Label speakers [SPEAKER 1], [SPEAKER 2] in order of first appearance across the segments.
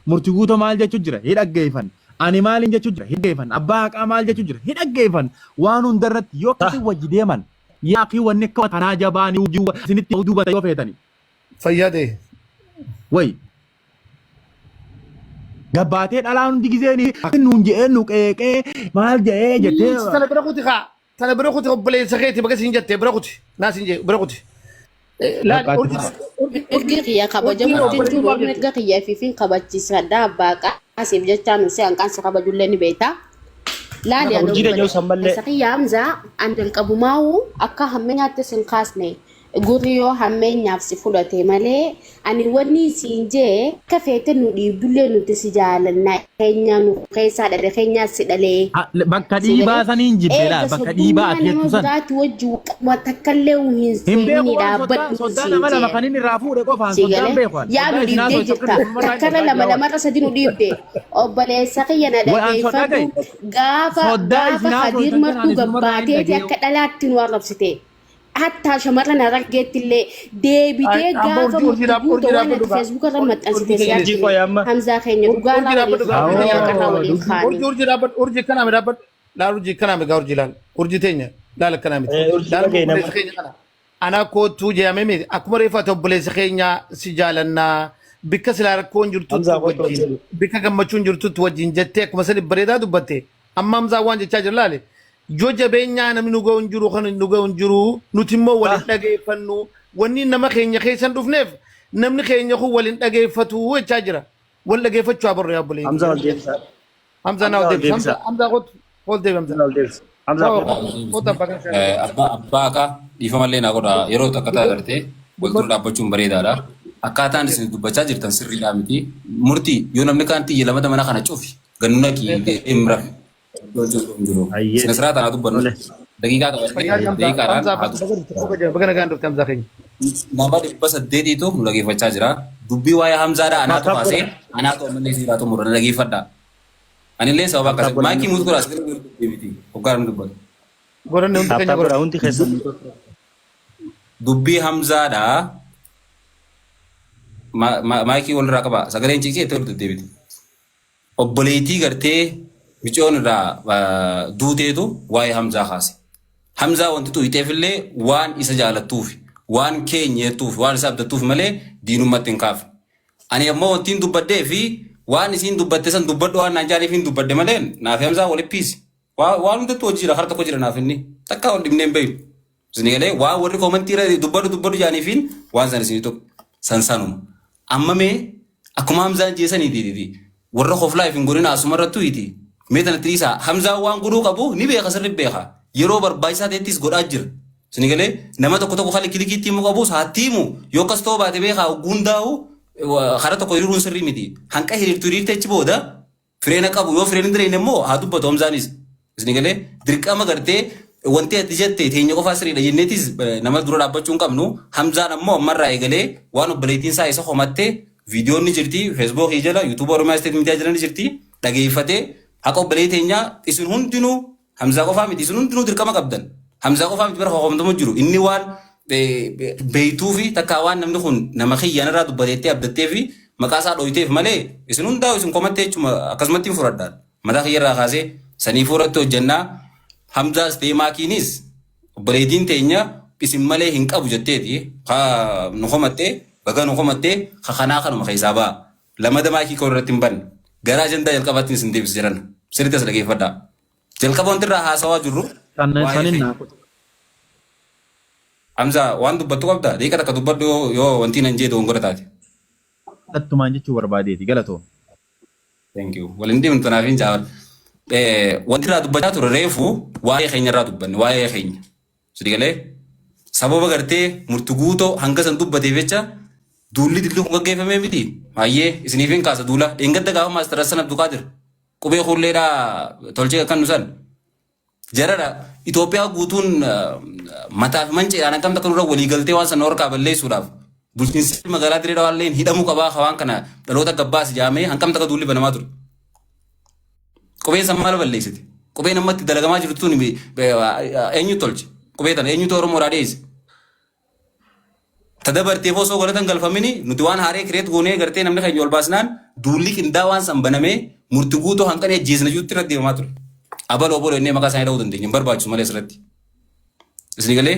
[SPEAKER 1] Murti Guuto maal jechu jira hi dhaggeeyfan. Ani maalin jechu jira hi dhaggeeyfan. Abbaa Haqaa maal jechu jira hi dhaggeeyfan. Waan hunda irratti yoo akkasi wajji deeman yaa akii wanni akka kanaa jabaa ni wajji isinitti duubata yoo feetani.
[SPEAKER 2] Fayyaa ta'e.
[SPEAKER 1] Way. Gabbaatee dhalaan hundi gizeen akka nuun je'ee nu qeeqee maal je'ee jettee.
[SPEAKER 2] Tana bira kuti kaa. Tana bira kuti obboleessa keeti baga siin jettee bira kuti. Naa siin jee bira kuti. Laal
[SPEAKER 1] Bakka
[SPEAKER 2] urji urji
[SPEAKER 3] Mirgi kiyya
[SPEAKER 2] urjiin
[SPEAKER 3] kabajamutti hin jiru.
[SPEAKER 2] obboleessummaa keeti.
[SPEAKER 3] Mirga kiyya ifiifin kabachiisadha. Abbaa qaasiif jechaa nu si hanqaan si kabajullee ni beekta. Laali ani
[SPEAKER 4] Urjii teenya usan mallee.
[SPEAKER 3] obboleessa kiyya Hamzaa an jalqabumaawu akka hammeenyaatti sin kaasne. Gurri yoo hammeenyaaf si fudhate malee ani wanni siin jee akka feete nu dhiibdullee nuti si jaalanna keenya nu keessaa dhale keenyaa si dhalee.
[SPEAKER 1] Bakka
[SPEAKER 3] Si
[SPEAKER 1] dhiibaa
[SPEAKER 3] galee
[SPEAKER 1] saniin jibbe laa
[SPEAKER 3] eega
[SPEAKER 1] bakka dhiibaa
[SPEAKER 3] soddummaa
[SPEAKER 1] ati
[SPEAKER 3] nama
[SPEAKER 1] jettu san.
[SPEAKER 3] biraatti wajji wa takkallee hin
[SPEAKER 1] Hin
[SPEAKER 3] seenini
[SPEAKER 1] beeku waan soddaa
[SPEAKER 3] dhaabbadhu
[SPEAKER 1] soddaa
[SPEAKER 3] siin
[SPEAKER 1] nama lama
[SPEAKER 3] jee.
[SPEAKER 1] kan inni irraa fuudhe qofaan
[SPEAKER 3] Si
[SPEAKER 1] soddaan
[SPEAKER 3] galee
[SPEAKER 1] beeku an.
[SPEAKER 3] yaa
[SPEAKER 1] Soddaa
[SPEAKER 3] nu
[SPEAKER 1] isin
[SPEAKER 3] dhiibdee
[SPEAKER 1] haasoo isa
[SPEAKER 3] jirta
[SPEAKER 1] sirrii
[SPEAKER 3] takkarra lama lamarra sadi nu dhiibde obboleessa kiyya na
[SPEAKER 1] Way an soddaa
[SPEAKER 3] dhageeffadhu
[SPEAKER 1] gahe.
[SPEAKER 3] gaafa
[SPEAKER 1] Soddaa
[SPEAKER 3] gaafa
[SPEAKER 1] isin haasoo
[SPEAKER 3] Khadiir
[SPEAKER 1] isa kanaan
[SPEAKER 3] martuu
[SPEAKER 1] isinumarraa hin
[SPEAKER 3] gabbaateeti
[SPEAKER 1] dhageeyu.
[SPEAKER 3] akka dhalaatti nu arrabsite. Hattaa shamarran Harargeetti illee deebitee
[SPEAKER 2] Amma
[SPEAKER 3] gaafa
[SPEAKER 2] urjii urjii
[SPEAKER 3] murti
[SPEAKER 2] dhaab
[SPEAKER 3] guuto
[SPEAKER 2] urjii
[SPEAKER 3] waan
[SPEAKER 2] dhaabbadhu
[SPEAKER 3] ati
[SPEAKER 2] gaa.
[SPEAKER 3] feesbuuka irra
[SPEAKER 2] Urjii
[SPEAKER 3] maxxansite si
[SPEAKER 2] keenya
[SPEAKER 4] Urjii
[SPEAKER 3] argine.
[SPEAKER 4] qoy amma.
[SPEAKER 3] Hamzaa keenya dhugaa
[SPEAKER 2] Urjii
[SPEAKER 3] irraa
[SPEAKER 2] dhaabbadhu
[SPEAKER 3] waliif
[SPEAKER 2] gaa urjii
[SPEAKER 3] kaane
[SPEAKER 2] keenya
[SPEAKER 3] waaqarraa
[SPEAKER 1] Awoo
[SPEAKER 3] waliif
[SPEAKER 1] dubbii
[SPEAKER 3] kaane.
[SPEAKER 2] Urjii urjii dhaabbadhu urjii kanaa mi dhaabbadhu. Laal urjii kanaa mi gaa urjii laal. Urjii teenya laal akkanaa miti.
[SPEAKER 4] Urjii
[SPEAKER 2] Laal
[SPEAKER 4] dhagaye nama.
[SPEAKER 2] obboleessa keenya kana. Ana kootuu jedhamee miti. Akkuma reefu ati obboleessa keenya si jaalannaa bikka silaa rakkoon jirtutti
[SPEAKER 4] Hamzaa kootu
[SPEAKER 2] wajjin
[SPEAKER 4] hojjedhu.
[SPEAKER 2] bikka gammachuun jirtutti wajjin jettee akkuma sani bareedaa dubbatte. Amma Hamzaa waan jechaa jira laale. Yoo jabeenyaa namni nu ga'u hin jiru kan nu ga'u hin jiru nuti immoo wal hin dhageeffannu wanni nama keenya keessa hin dhufneef namni keenya kun wal hin dhageeffatu jechaa jira. Wal dhageeffachuu haa barru yaa obboleeyyan
[SPEAKER 4] Hamzaa
[SPEAKER 2] kiyya.
[SPEAKER 4] ol deebisaa.
[SPEAKER 2] Hamzaa naa
[SPEAKER 4] Hamzaa
[SPEAKER 2] ol
[SPEAKER 4] ol
[SPEAKER 2] deebisi. Hamzaa
[SPEAKER 4] deebisaa.
[SPEAKER 2] Hamzaa kottu ol deebi Hamzaa.
[SPEAKER 4] Hamzaa ol deebisa. Hamzaa kottu.
[SPEAKER 2] Kottu abbaa kan shaakalaa.
[SPEAKER 5] Abbaa haqaa dhiifamallee naa godha yeroo takka ta'a gartee wal dura dhaabbachuun bareedaadha. Akkaataan isin dubbachaa jirtan sirriidhaa miti. Murtii yoo namni kaan xiyya lamata mana kana cufi gannu naqii deem rafi. Iddoo jiru hin jiru.
[SPEAKER 4] Hayyee.
[SPEAKER 5] Sina siraa tanaa dubbannu.
[SPEAKER 4] Tole.
[SPEAKER 5] Daqiiqaa qabannee
[SPEAKER 2] Fayyaa Hamzaa
[SPEAKER 5] daqiiqaadhaan
[SPEAKER 2] Hamzaa
[SPEAKER 5] haa dubbannu.
[SPEAKER 2] baga baga nagaan dhufte Hamzaa keenya.
[SPEAKER 5] Nama 800tu nu dhageeffachaa jira. Dubbii waa'ee Hamzaadhaa anaatu
[SPEAKER 4] Tap
[SPEAKER 5] kaasee
[SPEAKER 4] godha.
[SPEAKER 5] anaatu ammallee isiirraa xumura na dhageeffadhaa. Anillee sababa
[SPEAKER 4] Tap tap
[SPEAKER 5] akkasii
[SPEAKER 4] godha
[SPEAKER 5] maayikii
[SPEAKER 4] namni
[SPEAKER 5] muut
[SPEAKER 4] hundi.
[SPEAKER 5] godhaa sagalee walitti deebiti. Hoggaa namni dubbatu.
[SPEAKER 2] Godhanne hundi
[SPEAKER 4] Tap
[SPEAKER 2] keenya
[SPEAKER 4] tap godha
[SPEAKER 2] godhanne.
[SPEAKER 4] hundi keessan.
[SPEAKER 5] Dubbii Hamzaadhaa maayikii walirraa qaba. Sagaleen ciisee itti walitti deebiti. Obboleeytii gartee micoon irraa duuteetu waa'ee Hamzaa kaase. Hamzaa wanti xuyxeefillee waan isa jaalattuufi, waan keenya jettuufi, waan isa abdattuufi malee diinummatti hin kaafne. Ani ammoo wantiin dubbadhee fi waan isiin dubbatte san dubbadhu waan naan jaaniif hin dubbadhe malee naafi Hamzaa walitti piisi. Waan hundattuu hojii jira, kara tokko jira naaf inni. Takkaa wal dhibnee hin beeknu. Isin galee waan warri koomantii irra dubbadhu dubbadhu jaaniifiin waan san isin tuqu san sanuma. Amma mee akkuma Hamzaan jeesaniiti warra koflaa if hin godhin asuma irrattu iti mee tanatti dhiisaa Hamzaan waan godhuu qabu ni beeka sirri beeka yeroo barbaachisaa ta'ettis godhaa jira. Isin galee nama tokko tokko kan kilikiitti himuu qabus haatti himu yoo akkas ta'uu baate beekaa ogguun daa'u karaa tokko hiriiruun sirrii miti. Hanqa hiriirtu hiriirte achi booda Fireena qabu yoo fireen hin dandeenye immoo haa dubbatu Hamzaanis. Isin galee dirqama gartee wanti ati jette teenya qofaa sirriidha jenneetis nama dura dhaabbachuu hin qabnu. Hamzaan ammoo ammarraa eegalee waan obboleettiin isaa isa komatte viidiyoon ni jirti feesbuukii jala yuutuuba Oromiyaa Isteet Miidiyaa jala ni jirti dhageeffatee haqa obboleettii teenyaa isin hundinuu Hamzaa qofaa miti isin hundinuu dirqama qabdan. Hamzaa qofaa miti bara kokomtamu jiru. Inni waan beeytuu fi takkaa waan namni kun nama kiyyaan irraa dubbateettee abdattee fi maqaa isaa dhooyteef malee isin hundaa isin komattee jechuma akkasumatti hin fudhadhaan. Mataa kiyya irraa kaasee saniifuu irratti hojjannaa Hamzaas ta'ee maakiinis obboleettiin teenya isin malee hin qabu jetteeti ka nu komattee baga nu komattee ka kanaa kanuma keessaa ba'a. Lamada maakii koo irratti hin banne. Gara ajandaa jalqabaatti isin deebisa jedhan. Sirriitti as dhageeffadhaa. Jalqaba wanti irraa haasawaa jirru waa'ee
[SPEAKER 1] Sanin
[SPEAKER 5] keenya.
[SPEAKER 1] naa kutu.
[SPEAKER 5] Hamza waan dubbattu qabda? Daqiiqa takka dubbadhu yoo yoo wanti nan jee dogongora taate.
[SPEAKER 1] Kallattumaan jechuu barbaadeeti. Galatoom.
[SPEAKER 5] Thank you. Wal hin dhibnu tanaaf hin jaawar. Wanti irraa dubbachaa ture reefu waa'ee keenya irraa dubbanne waa'ee keenya. Sidi galee sababa gartee murti guutoo hanga san dubbateef jecha duulli dilli kun gaggeeffamee miti. Hayyee isiniif hin kaasa duula. Dheengadda gaafa Maastar Hassan Abduqaadir qubee kuulleedhaa tolchee akkan nu san. Jarara Itoophiyaa guutuun mataa fi manceedhaan akkam takka nurra walii galtee waan sana horkaa balleessuudhaaf bulchiinsi magaalaa Dirree Dhawaa illee hidhamuu qabaa waan kana dhaloota gabbaas jaamee hanqam takka duulli banamaa ture. Qubeen san maal balleessite? Qubeen amma itti dalagamaa jirtu tun eenyu tolche? Qubee tana eenyutu Oromoodhaa dhiyeesse? Ta dabarteef osoo galata hin galfamini nuti waan haaree kireet goonee gartee namni keenya ol baasnaan duulli qindaawaan san banamee murti guutuu hanqanii ajjeesna jirutti irra deemamaa ture. Abaloo boloo innee maqaa isaanii dha'uu dandeenya hin barbaachisu malee asirratti. Isin galee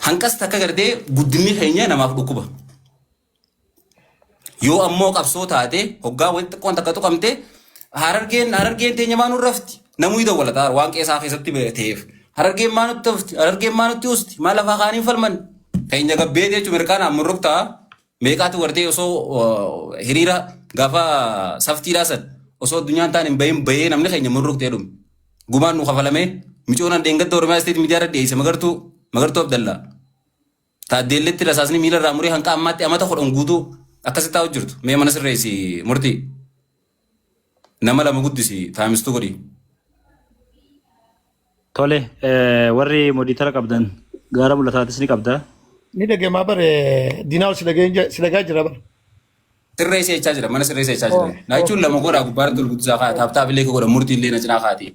[SPEAKER 5] hanqas takka gartee guddinni keenya namaaf dhukkuba. Yoo ammoo qabsoo taate hoggaa walitti xiqqoon takka tuqamte harargeen teenya maa nurra rafti namuu ni dawwalata waan qeesaa keessatti ta'eef harargeen maa nutti hafti harargeen maa nutti usti maa lafaa kaaniin falman keenya gabbee jechuun mirqaanaan murruktaa meeqaatu gartee osoo hiriira gaafa saftiidhaa san osoo addunyaan taan hin bahin bahee namni keenya murruktee dhume gumaan nu kafalamee micoon dheengadda Oromiyaa Isteet miidiyaa irra dhiyeesse magartuu Abdallaa Taaddeelletti rasaasni miila irraa muree hanqa ammaatti amata 10 guutuu akkasitti taa'u jirtu. Mee mana sirreessi murtii. Nama lama guddisi taamistuu godhi.
[SPEAKER 4] Tole, warri modiitara qabdan gaara mul'ataatis ni qabda.
[SPEAKER 2] Ni dhaggeemaa bare diinaa si dhagaa jira bara.
[SPEAKER 5] Sirreessi jechaa jira mana sirreessi jechaa jira. Na jechuun lama godhaa gubbaarratti ol guddisaa kaa taaptaap illee godha murtii illee na cinaa kaati.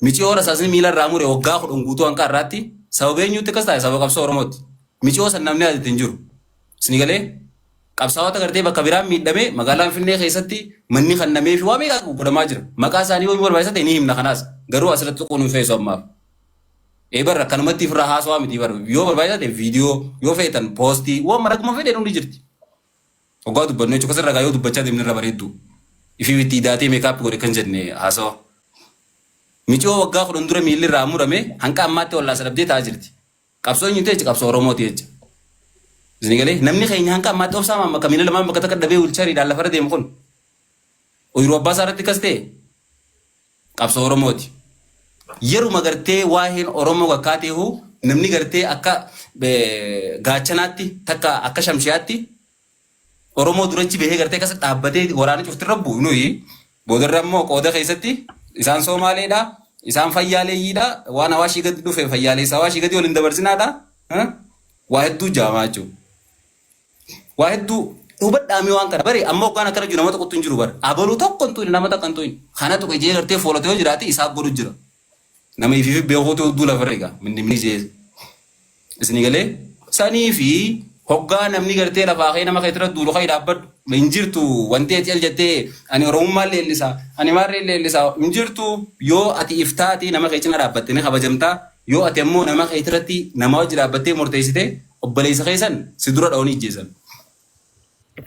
[SPEAKER 5] Miciyoo rasaasni miila irraa mure waggaa 10 guutuu hanqa irraatti sababa eenyuutti akkas taate sababa qabsoo Oromooti. Miciyoo san namni yaadate hin jiru. Isin galee qabsaa'ota gartee bakka biraan miidhame magaalaa Finfinnee keessatti manni kannamee fi waa meeqa godhamaa jira. Maqaa isaanii yoo barbaachisa ta'e ni himna kanaas garuu asirratti tuquun hin feesu ammaaf. Ee barra akkanumatti ifirraa haasawaa miti barra yoo barbaachisa ta'e viidiyoo yoo feetan poostii waan maraguma fedhe hundi jirti. Hoggaa dubbannu jechuudha kasirra gaa yoo dubbachaa deemne irra bareeddu. Ifii itti idaatee meekaappii godhe kan jenne haasawa. Miciyoo waggaa 10 dura miilli irraa murame hanqa ammaatti wallaansa dhabdee taa'aa jirti. Qabsoo eenyuti jecha qabsoo Oromooti jecha. Isin galee namni keenya hanqa ammaatti obsaa maamma akka miila lamaan bakka takka dhabee wilchariidhaan lafarra deemu kun. Oyiruu abbaa isaa irratti akkas ta'e qabsoo Oromooti. Yeruma gartee waa'een Oromoo kakkaateehu namni gartee akka gaachanaatti takka akka shamshiyaatti Oromoo durachi bahee gartee akkas dhaabbatee waraana cufti irra bu'u nuyi boodarra immoo qooda keessatti isaan Soomaaleedha isaan fayyaaleeyyiidha waan Awaashii gadi dhufe fayyaaleessa Awaashii gadi waliin dabarsinaadha waa hedduu jaamaa jechuudha. Waa hedduu hubadhaamee waan kana bari amma hoggaan akkana jiru nama tokkotu hin jiru bara abaluu tokko hin tuqne nama takka hin tuqne kana tuqe jee gartee foolate yoo jiraate isaa godhu jira. Nama ifiif beekuutu hedduu lafarra egaa minni minni jee isinii galee sanii fi hoggaa namni gartee lafaa kee nama keetirra duulu ka'ii dhaabbadhu hin jirtu wanti ati al jettee ani oromummaan leellisaa ani maarreen leellisaa hin jirtu yoo ati iftaati nama kee cina dhaabbatte ni kabajamtaa yoo ati ammoo nama keetirratti nama wajji dhaabbattee murteessite obboleessa keessan si dura dha'anii ijjeessan.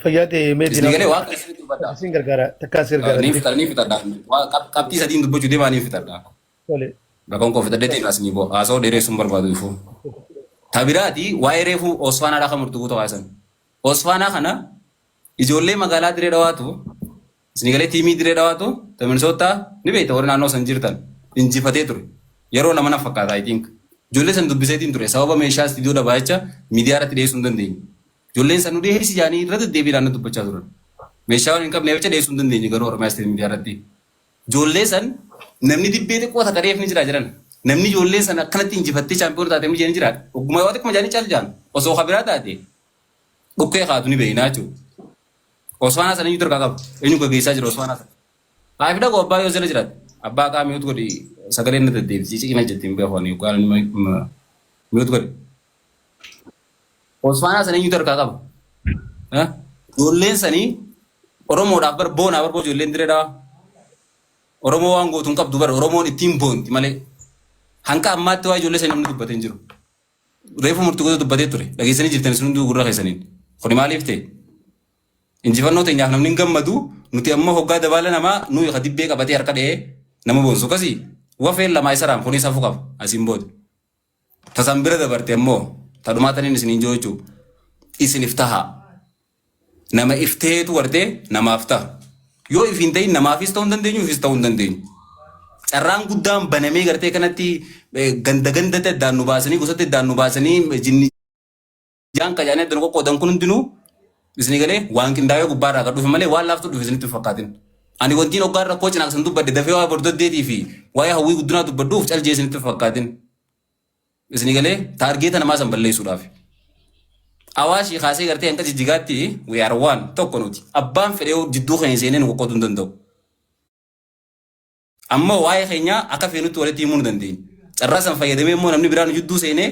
[SPEAKER 2] Fayyaa ta'e mee
[SPEAKER 5] Isinii galee waan kana sirriitti hubadhaa.
[SPEAKER 2] Isin gargaara takkaa isin gargaara.
[SPEAKER 5] Niin fixadha niin fixadha. Waa qabxii sadiin dubbachuu deemaa niin fixadha.
[SPEAKER 2] Tole.
[SPEAKER 5] Rakkoon koo fixadhee ta'e asii boo haasawaa dheeressuun barbaadu ifuu. Tabiraati waa'ee reefuu Osfaanaadhaa kan murtuu guutuu kaasan. Osfaanaa kana ijoollee magaalaa Diree Dhawaatu isinii galee tiimii Diree Dhawaatu ta Minisootaa ni beekta warri naannoo san jirtan injifatee ture. Yeroo nama na fakkaata I think. Ijoollee san dubbiseetiin ture sababa meeshaa istiidiyoo dhabaa jecha miidiyaa irratti dhiyeessuu hin dandeenye. Ijoolleen san nu dhiyeessi jaanii irra deddeebiidhaan na dubbachaa turan. Meeshaa waan hin qabneef jecha dhiyeessuu hin dandeenye garuu Oromiyaa Isteet Miidiyaa irratti. Ijoollee san namni dibbee xiqqoo takka dheef ni jira jedhan. Namni ijoollee san akkanatti injifattee chaampiyoona taate ni jira. Ogguma yoo xiqquma jaanii cal jaan osoo kabiraa taate dhukkee kaatu ni beeknaa jechuudha. Osfaanaa san eenyutu harkaa qaba? Eenyu gaggeessaa jira Osfaanaa san? Haa fi dhagoo abbaa yoo jala jiraate. Abbaa qaa mute godhi sagaleen na deddeebisi ciqina jetti hin beeku ani yookaan mute godhi. Osfaanaa san eenyutu harkaa qaba? Eh? Ijoolleen sanii Oromoodhaaf bar boonaa bar ijoolleen diree dhawaa. Oromoo waan gootu hin qabdu bar Oromoon ittiin boonti malee. Hanqa ammaatti waa ijoollee sanii namni dubbate hin jiru. Reefu murtii goota dubbatee ture. Dhageessanii jirtan isin hunduu gurra keessaniin. Kuni maaliif ta'e? Injifannoo teenyaaf namni hin gammadu nuti ammoo hoggaa dabaala namaa nuyi ka dibbee qabatee harka dha'ee nama boonsu akkasii wafeen lamaa isa raam kunis hafu qaba asiin booda. Tasan bira dabarte ammoo tadhumaa taniin isiniin jiru jechuudha. Isinif tahaa. Nama if ta'eetu gartee namaaf ta'a. Yoo if hin ta'in namaafis ta'uu hin dandeenyu ifis ta'uu hin dandeenyu. Carraan guddaan banamee gartee kanatti ganda gandatti addaan nu baasanii gosatti addaan nu baasanii jinni jaan qajaanii addaan qoqqoodan kun hundinuu isinii galee waan qindaa'ee gubbaarraa kan dhufe malee waan laaftuu dhufe isinitti hin fakkaatin. Ani wantiin hoggaan rakkoo cinaaqsan dubbadhe dafee waa bordoddeetii fi waa'ee hawwii guddinaa dubbadhuuf caljee isinitti hin fakkaatin. Isinii galee taargeeta namaa san balleessuudhaaf. Awaashii kaasee gartee hanga jijjigaatti we are one tokko nuti. Abbaan fedhee jidduu keenya seenee nu qoqqooduu hin danda'u. Ammoo waa'ee keenyaa akka feenutti walitti himuu ni dandeenya. Carraa san fayyadamee immoo namni biraa nu jidduu seenee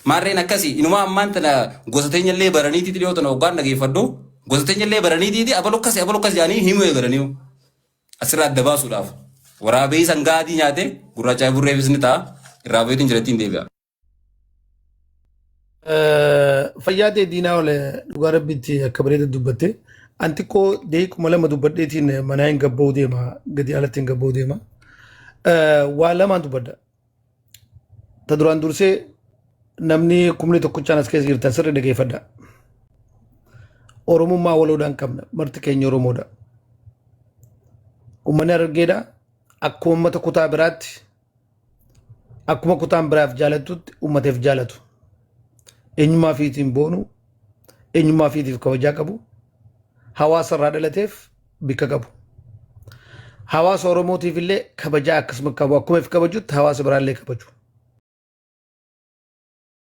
[SPEAKER 5] maarreen akkasii inumaa ammaan tana gosa teenyallee baraniitii dhiyoo tana hoggaan dhageeffadhu Gosa teenya illee baraniitiiti abalu akkas abalu akkas jedhanii himuu eegalanii asirraa adda baasuudhaaf. Waraabee sangaa adii nyaate gurraachaa burreefis ni ta'a. Irraa baheetiin jirattiin deebi'a.
[SPEAKER 2] Fayyaa ta'e diinaa ol dhugaa rabbitti akka bareeda dubbatte. An xiqqoo daqiiquma lama dubbadheetiin manaa hin gabba'uu deema gadi alatti hin gabba'uu deema. Waa lamaan dubbadha. Ta duraan dursee namni kumni tokkochaan as keessa jirtan sirri dhageeffadha. Oromummaa waloodhaan qabna marti keenya Oromoodha. Uummanni Harargeedha akkuma uummata kutaa biraatti akkuma kutaan biraaf jaalattutti uummateef jaalatu. Eenyummaa ofiitiin boonu, eenyummaa ofiitiif kabajaa qabu, hawaasa irraa dhalateef bikka qabu. Hawaasa Oromootiif illee kabajaa akkasuma qabu. Akkuma if kabajutti hawaasa biraallee kabaju.